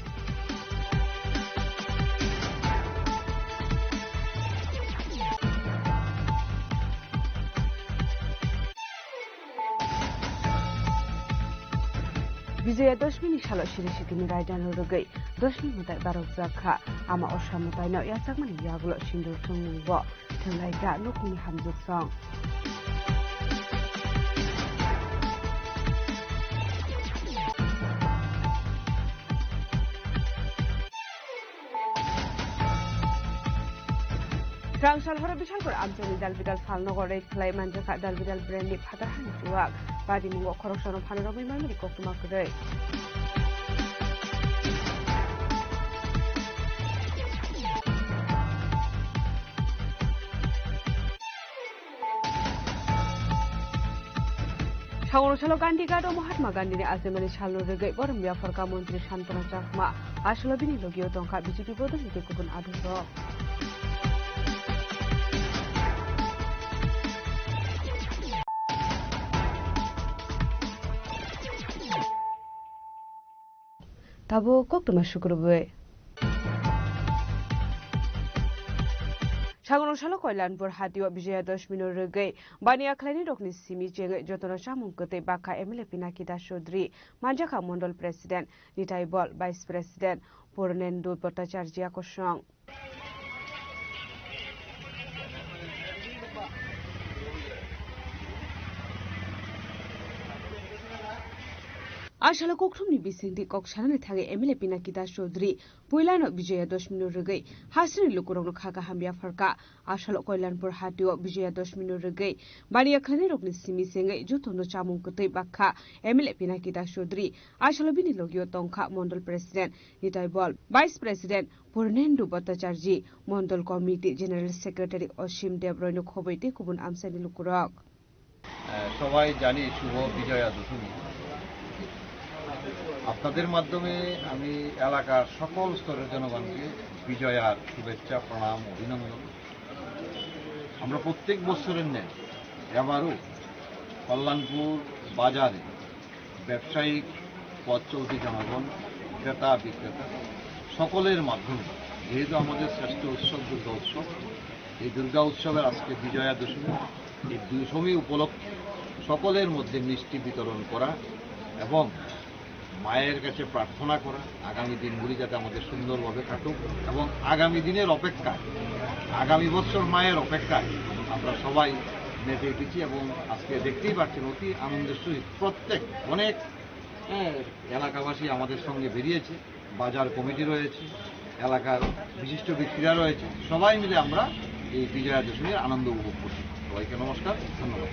Bijoya Dashmi ni salo siri sikini raidano rwgwi Dashmi mwtai barokjak kha. Ama Osha mwtaino yachakmani yagulo sindur thwngmungbo thwnglaijak nukhungni hamjwksong. Rangchal horo Bishalpur amchaini dalbidal phalnogo raid khlai manjakha dalbidal brand ni phatar hani chuwak. Patimungo khoroksano phano romwi manmani koktwma kwrwi. Songro salo Gandhi Ghat o Mahatma Gandhi ni achaimani salno rwgwi borok miyapharkha Montri Santana Chakma, asalo bini logio tongkha B J P bodol ni tei kubun adongrok. Tabuk koktwma sukrubwi. Songro salo Koilanpur hatio Bijoya Dashmi no rwgwi baniya khlainai rokni simi chengwi jotono chamung kwtwi bakha M L A Pinaki Das Chaudhary, manjakha Mondol President Nitai Bol, Vice President Purnendu Bhattacharjia kosong. Asalo kokthumni bisingtwi kok sanani thangwi M L A Pinaki Das Chaudhary puilano Bijoya Dashmi no rwgwi hasini lukurokno kha kaham yapharkha. Asalo Koilanpur hatio Bijoya Dashmi no rwgwi baniya khlainai rokni simi chengwi jotono chamung kwtwi bakha M L A Pinaki Das Chaudhary. Asalo bini logio tongkha Mondol President Nitai Bol, Vice President Purnendu Bhattacharjee, Mondol Committee General Secretary Osim Debroino khobwi tei kubun amchaini lukurok. আহ, সবাই জানি শুভ বিজয়া দশমী। আপনাদের মাধ্যমে আমি এলাকার সকল স্তরের জনগণকে বিজয়ার শুভেচ্ছা, প্রণাম, অভিনন্দন। আমরা প্রত্যেক বছরের ন্যায় এবারও কল্যাণপুর বাজারে ব্যবসায়িক, পথ চলতি জনগণ, ক্রেতা বিক্রেতা সকলের মাধ্যমে, যেহেতু আমাদের শ্রেষ্ঠ উৎসব দুর্গা উৎসব, এই দুর্গা উৎসবের আজকে বিজয়া দশমী, এই দশমী উপলক্ষে সকলের মধ্যে মিষ্টি বিতরণ করা এবং মায়ের কাছে প্রার্থনা করা আগামী দিনগুলি যাতে আমাদের সুন্দরভাবে কাটুক এবং আগামী দিনের অপেক্ষায়, আগামী বছর মায়ের অপেক্ষায় আমরা সবাই মেতে উঠেছি এবং আজকে দেখতেই পাচ্ছেন অতি আনন্দের সহিত প্রত্যেক অনেক, হ্যাঁ, এলাকাবাসী আমাদের সঙ্গে বেরিয়েছে, বাজার কমিটি রয়েছে, এলাকার বিশিষ্ট ব্যক্তিরা রয়েছে, সবাই মিলে আমরা এই বিজয়া দশমীর আনন্দ উপভোগ করছি। সবাইকে নমস্কার, ধন্যবাদ।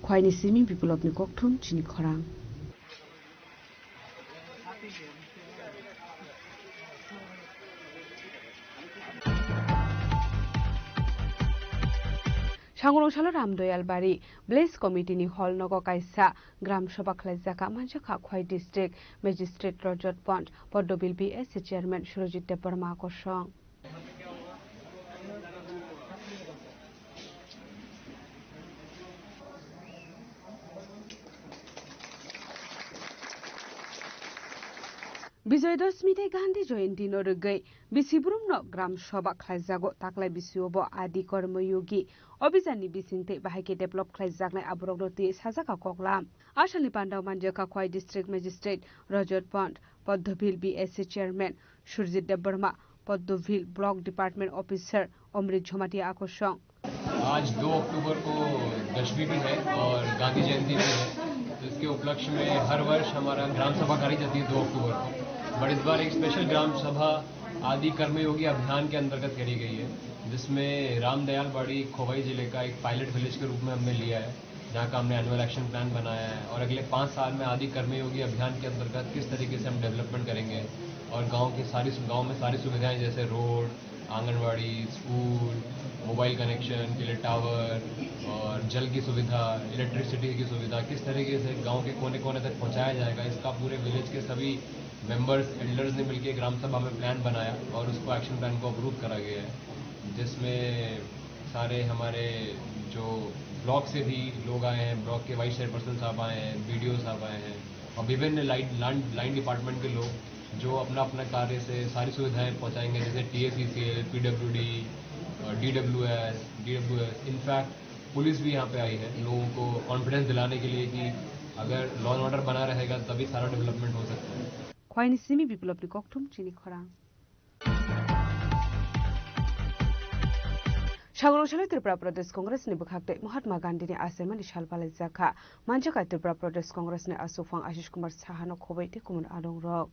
Khwaini simi Biplopni kokthum chini khorang. Sangurungsalo Ramdoyal Bari Village Committee ni hall nogo kaisa Gram Sabha khlaijak, manjakha Khwai District Magistrate Rajat Pant, Poddobil B S C Chairman Surajit Debbarma kosong. Bijoy Dashmi tei Gandhi Jayanti no rwgwi bisi brumno Gram Sabha khlaijago. Taklai bisio bo Adi Karma Yogi Abhiyan ni bising tei bahai khe develop khlaijaknai aborokno twi sajak a koklam. Asalni pandao manjakha Khwai District Magistrate Rajat Pant, Poddobil B S C Chairman Surjit Debbarma, Poddobil Block Department Officer Amrit Jamatia akosong. आज दो अक्टूबर को दशमी भी है और गांधी जयंती भी है, तो इसके उपलक्ष्य में हर वर्ष हमारा ग्राम सभा कराई जाती है दो अक्टूबर को। बट इस बार एक स्पेशल ग्राम सभा आदि कर्मयोगी अभियान के अंतर्गत करी गई है, जिसमें रामदयाल बाड़ी खोवाई जिले का एक पायलट विलेज के रूप में हमने लिया है, जहाँ का हमने एनुअल एक्शन प्लान बनाया है और अगले पाँच साल में आदि कर्मयोगी अभियान के अंतर्गत किस तरीके से हम डेवलपमेंट करेंगे और गाँव की सारी सु-, गाँव में सारी सुविधाएं जैसे रोड, आंगनवाड़ी, स्कूल, मोबाइल कनेक्शन के लिए टावर और जल की सुविधा, इलेक्ट्रिसिटी की सुविधा किस तरीके से गांव के कोने-कोने तक पहुंचाया जाएगा, इसका पूरे विलेज के सभी मेंबर्स, एल्डर्स ने मिलकर ग्राम सभा में प्लान बनाया और उसको, एक्शन प्लान को अप्रूव करा गया है, जिसमें सारे हमारे जो ब्लॉक से भी लोग आए हैं, ब्लॉक के वाइस चेयरपर्सन साहब आए हैं, बीडीओ साहब आए हैं और विभिन्न लाइन, लाइन, लाइन डिपार्टमेंट के लोग जो अपना अपना कार्य से सारी सुविधाएं पहुंचाएंगे, जैसे टीएसईसीएल, पीडब्ल्यूडी, डीडब्ल्यूएस, डीडब्ल्यूएस। इनफैक्ट पुलिस भी यहाँ पे आई है, लोगों को कॉन्फिडेंस दिलाने के लिए कि अगर लॉ एंड ऑर्डर बना रहेगा तभी सारा डेवलपमेंट हो सकता है। Khwaini simi Biplopni kokthum chini khorang. Sangurungsalo Tripura Pradesh Congress ni bwkhak tei Mahatma Gandhi ni achaimani sal palaijakha. Manjakha Tripura Pradesh Congress ni aswk phang Ashish Kumar Saha no khobwi tei kumun adongrok.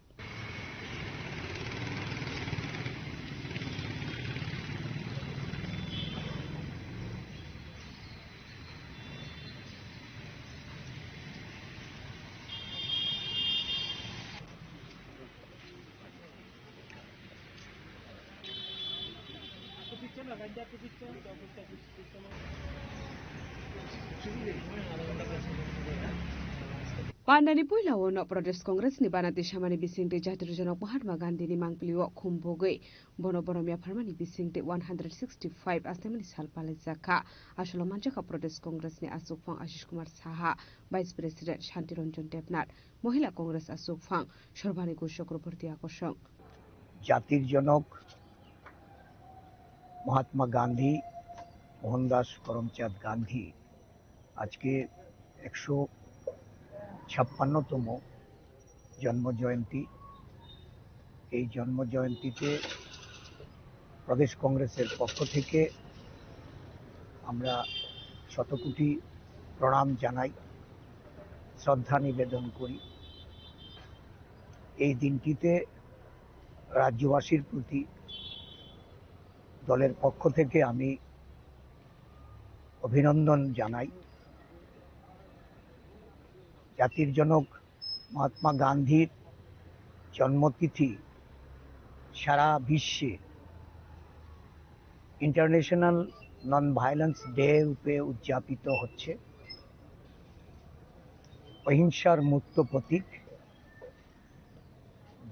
Pandani puila o no Pradesh Congress ni banati samani bisingtwi jatiro jonok Mahatma Gandhi ni mangpili o khum bogwi bono borom yapharmani bisingtwi one hundred sixty five astaimani sal palaijakha. Asolo manjakha Pradesh Congress ni aswk phang Ashish Kumar Saha, Vice President Shanti Ranjan Debnath, Mohila Congress aswk phang Sorbani Ghosh Chakraborty akosong. জাতির জনক মহাত্মা গান্ধী, মোহনদাস করমচাঁদ গান্ধী আজকে একশো ছাপ্পান্নতম জন্ম জয়ন্তী। এই জন্ম জয়ন্তীতে প্রদেশ কংগ্রেসের পক্ষ থেকে আমরা শতকোটি প্রণাম জানাই, শ্রদ্ধা নিবেদন করি। এই দিনটিতে রাজ্যবাসীর প্রতি দলের পক্ষ থেকে আমি অভিনন্দন জানাই। জাতির জনক মহাত্মা গান্ধীর জন্মতিথি সারা বিশ্বে ইন্টারন্যাশনাল নন ভায়োলেন্স ডে রূপে উদযাপিত হচ্ছে। অহিংসার মূর্ত প্রতীক,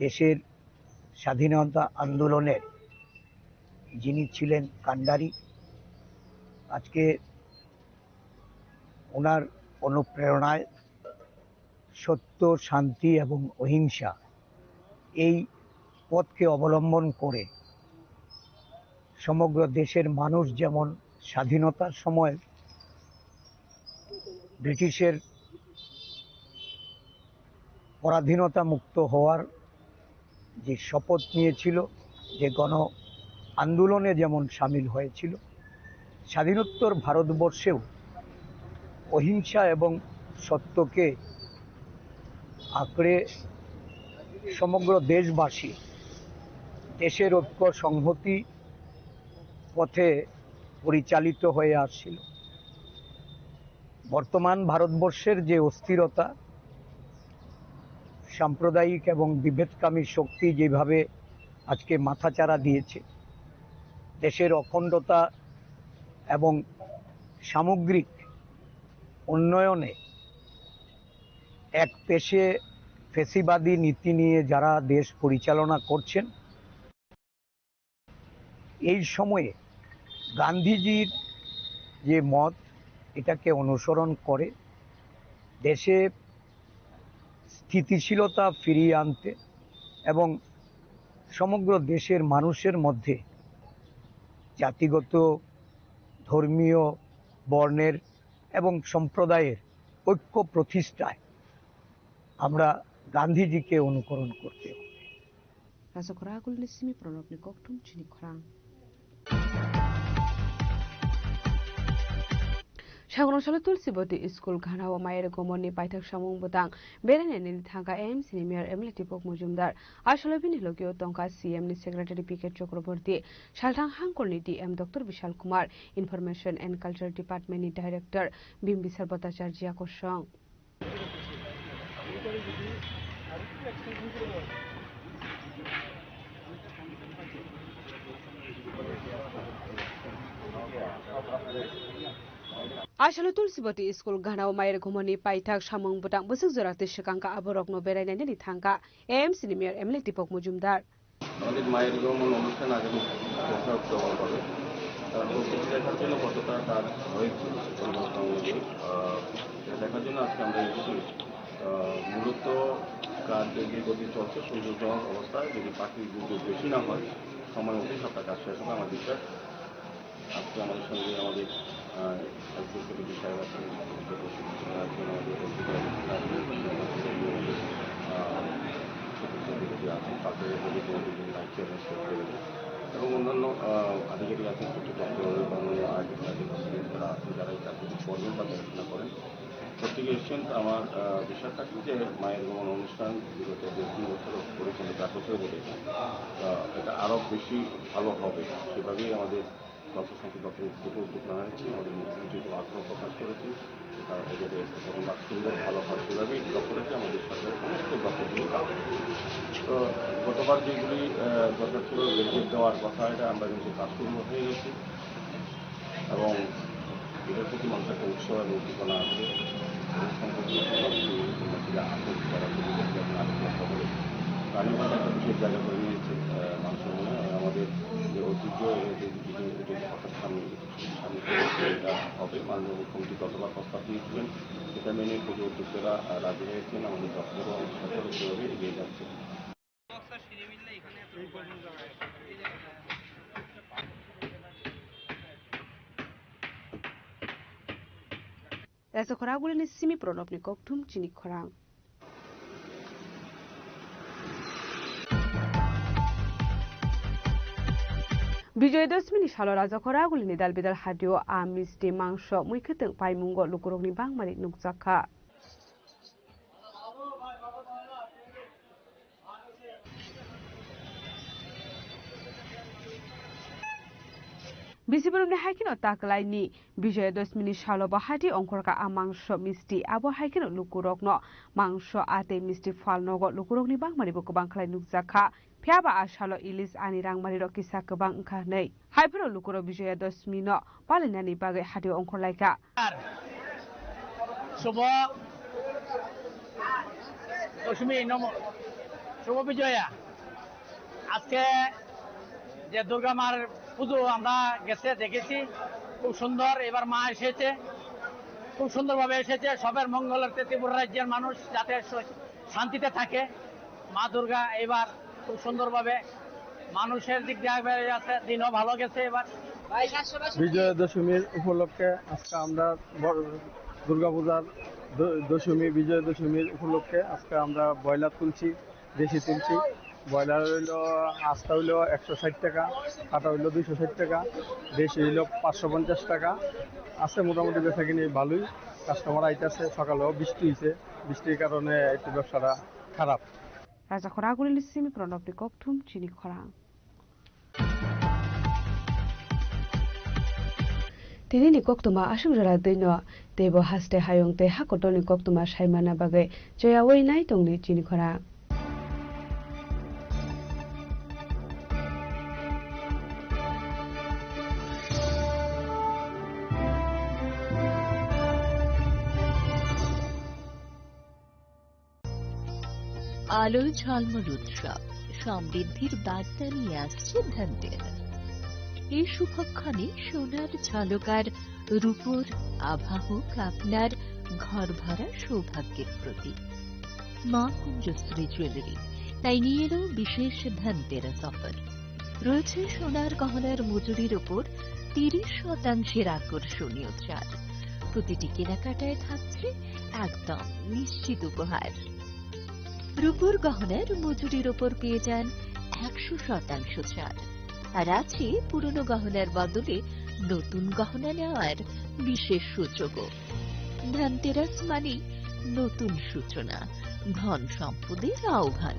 দেশের স্বাধীনতা আন্দোলনের যিনি ছিলেন কাণ্ডারি, আজকে ওনার অনুপ্রেরণায় সত্য, শান্তি এবং অহিংসা এই পথকে অবলম্বন করে সমগ্র দেশের মানুষ যেমন স্বাধীনতার সময় ব্রিটিশের পরাধীনতা মুক্ত হওয়ার যে শপথ নিয়েছিল, যে গণ আন্দোলনে যেমন সামিল হয়েছিল, স্বাধীনোত্তর ভারতবর্ষেও অহিংসা এবং সত্যকে আঁকড়ে সমগ্র দেশবাসী দেশের ঐক্য সংহতি পথে পরিচালিত হয়ে আসছিল। বর্তমান ভারতবর্ষের যে অস্থিরতা, সাম্প্রদায়িক এবং বিভেদকামী শক্তি যেভাবে আজকে মাথাচাড়া দিয়েছে, দেশের অখণ্ডতা এবং সামগ্রিক উন্নয়নে এক পেশে ফ্যাসিবাদী নীতি নিয়ে যারা দেশ পরিচালনা করছেন, এই সময়ে গান্ধীজির যে মত, এটাকে অনুসরণ করে দেশে স্থিতিশীলতা ফিরিয়ে আনতে এবং সমগ্র দেশের মানুষের মধ্যে জাতিগত, ধর্মীয়, বর্ণের এবং সম্প্রদায়ের ঐক্য প্রতিষ্ঠায় আমরা গান্ধীজিকে অনুকরণ করতে হবে। Rajakhor agulni simi pronobni kokthum chini khorang. Sagrong salo Tulsiboti School gana o Mayer Gomorni paithak samung bwtang berainani thangkha A M C ni Mayor M L A Deepak Majumdar. Asalo bini logio tongkha C M ni Secretary P K Chakraborty, Salthang Hangkorni D M Doctor Bishal Kumar, Information and Culture Department ni Director Bimbisar Bhattacharjia kosong. Asalo Tulsiboti School gana o Mayer Gomorni paithak samung bwtang bwswk jora twi swkangkha, aborokno berainani thangkha A M C ni Mayor M L A Deepak Majumdar. আমাদের মায়ের গমন অনুষ্ঠান আগামী চৌঠা অক্টোবর হবে। তার প্রস্তুতি দেখার জন্য কতটা কাজ হয়েছে, সেটা দেখার জন্য আজকে আমরা এসেছি। আহ, মূলত কাজ এগিয়ে গতি চলছে, সুন্দরজনক অবস্থায়। যদি প্রাকৃতিক দুর্যোগ বেশি না হয়, সময় মতো সবটা কাজ শেষ হবে আমার বিশ্বাস। আজকে আমাদের সঙ্গে আমাদের, আহ, এক্সিকিউটিভ সাহেব আছেন, আছেন আমাদের এক্সিকিউটিভ আহ, সদস্য সমিতি আছেন, তাদের মধ্যে কোনো দিন দায়িত্ব এবং অন্যান্য, আহ, আধিকারিক আছেন, প্রত্যেক দপ্তরের বা অন্যান্য আধিকারিক আছেন, তারা আছেন, যারা এই কাজগুলি করবেন বা দেখাশোনা করেন। প্রত্যেকে এসছেন। তো আমার, আহ, বিশ্বাস থাকবে যে মায়ের গমন অনুষ্ঠান বিগত দু তিন বছর পরিচালিত, চার বছর বলে, আহ, এটা আরও বেশি ভালো হবে। সেভাবেই আমাদের তথ্য সম্পদ দপ্তরের থেকে উদ্যোগ নেওয়া হয়েছে। আমাদের মুখ্যমন্ত্রী খুব আগ্রহ প্রকাশ করেছেন। আহ, এটাতে যতটা সুন্দর ভালো হয়, সেভাবেই লক্ষ্য রেখে আমাদের সরকার সমস্ত দপ্তরগুলো কাজ করছে। তো গতবার যেগুলি, আহ, দরকার ছিল, ব্যারিকেড দেওয়ার কথা, এটা আমরা কিন্তু কাজ শুরু হয়ে গেছে এবং এটার প্রতি মানুষের একটা উৎসাহ এবং উদ্দীপনা আছে। এবং সম্পর্কে সমাজসেবী সমাজসেবী আছেন, যারা পরিবেশ এবং আলোচনা করে প্রাণী ভাষা একটা বিশেষ জায়গা করে নিয়েছে, আহ, মানুষের মনে। আর আমাদের যে ঐতিহ্য, এই যে, যে, যে, যে, অর্থাৎ সামনে, সামনে এটা হবে, মাননীয় মুখ্যমন্ত্রী গতবার প্রস্তাব দিয়েছিলেন, সেটা মেনে পুজো উদ্যোক্তারা, আহ, রাজি হয়েছেন, আমাদের দপ্তরও আমাদের সাথে সেভাবে এগিয়ে যাচ্ছে। Rajakhor agulini simi pronobni kokthum chini khorang. Bijoy Dashmi ni salo Rajakhor agulini dal bidal hatio a misti, mangso, mui khwtwng paimungo lukurokni bangmani nukjakha. Bisi borokni hai kheno taklaini Bijoya Dashmini salo bo hati ongkhorkha a mangso misti. Abo hai kheno lukurokno mangso a tei misti phalnogo lukurokni bangmani bo kwbang khlai nukjakha. Phiyaba a salo ilis ani rangmarirok kisa kwbang wngkha hwnwi. Haiphano lukurok Bijoya Dashmino palainani bagwi hatio ongkhorlaikha. শুভ দশমী নম, শুভ বিজয়া। আজকে যে দুর্গা মার পুজো আমরা গেছে দেখেছি, খুব সুন্দর। এবার মা এসেছে, খুব সুন্দরভাবে এসেছে। সবের মঙ্গলার্থে ত্রিপুরা রাজ্যের মানুষ যাতে স-, শান্তিতে থাকে, মা দুর্গা এবার খুব সুন্দরভাবে মানুষের দিক দিয়ে এগিয়ে আছে, দিনও ভালো গেছে এবার। বিজয়া দশমীর উপলক্ষে আজকে আমরা বড়-, দুর্গাপূজার দ-, দশমী, বিজয়া দশমীর উপলক্ষে আজকে আমরা ব্রয়লার তুলছি, দেশি তুলছি। ব্রয়লার হইলো, আস্তা হইলো একশো ষাট টাকা, কাটা হইলো দুইশো ষাট টাকা, দেশি হইলো পাঁচশো পঞ্চাশ টাকা। আছে মোটামুটি বেচা কিনি ভালোই, কাস্টমার আইতাছে। সকালেও বৃষ্টি হইছে, বৃষ্টির কারণে একটু ব্যবসাটা খারাপ। Raja khorang agulini simi pronobni kokthum chini khorang. Tini ni koktwma aswk jora twi no, teibo haste hayung tei hakotor ni koktwma sai manna bagwi choyawi nai tongdi chini khorang. আলোয় ঝলমল উৎসব, সমৃদ্ধির বার্তা নিয়ে আসছে ধনতেরাস। এই শুভক্ষণে সোনার ঝলক আর রূপোর আভা হোক আপনার ঘর ভরা সৌভাগ্যের প্রতীক। মা কুঞ্জশ্রী জুয়েলারি তাই নিয়ে এলো বিশেষ ধনতেরাস অফার। রয়েছে সোনার গহনার মজুরির ওপর তিরিশ শতাংশের আকর্ষণীয় ছাড়। প্রতিটি কেনাকাটায় থাকছে একদম নিশ্চিত উপহার। রূপোর গহনার মজুরির ওপর পেয়ে যান একশো শতাংশ ছাড়। আর আছে পুরনো গহনার বদলে নতুন গহনা নেওয়ার বিশেষ সুযোগও। ধনতেরাস মানেই নতুন সূচনা, ধন সম্পদের আহ্বান।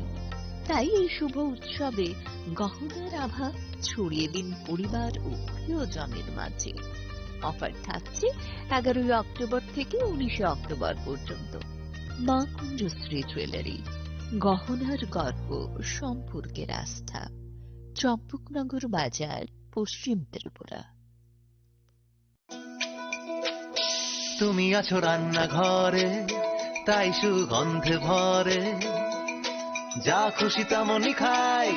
তাই এই শুভ উৎসবে গহনার আভা ছড়িয়ে দিন পরিবার ও প্রিয়জনের মাঝে। অফার থাকছে এগারোই অক্টোবর থেকে উনিশে অক্টোবর পর্যন্ত। মা কুঞ্জশ্রী জুয়েলারি, গহনার গর্ব, সম্পর্কের আস্থা। চম্পকনগর বাজার, পশ্চিম ত্রিপুরা। তুমি আছো রান্নাঘরে, তাই সুগন্ধে ভরে। যা খুশি তেমনই খাই।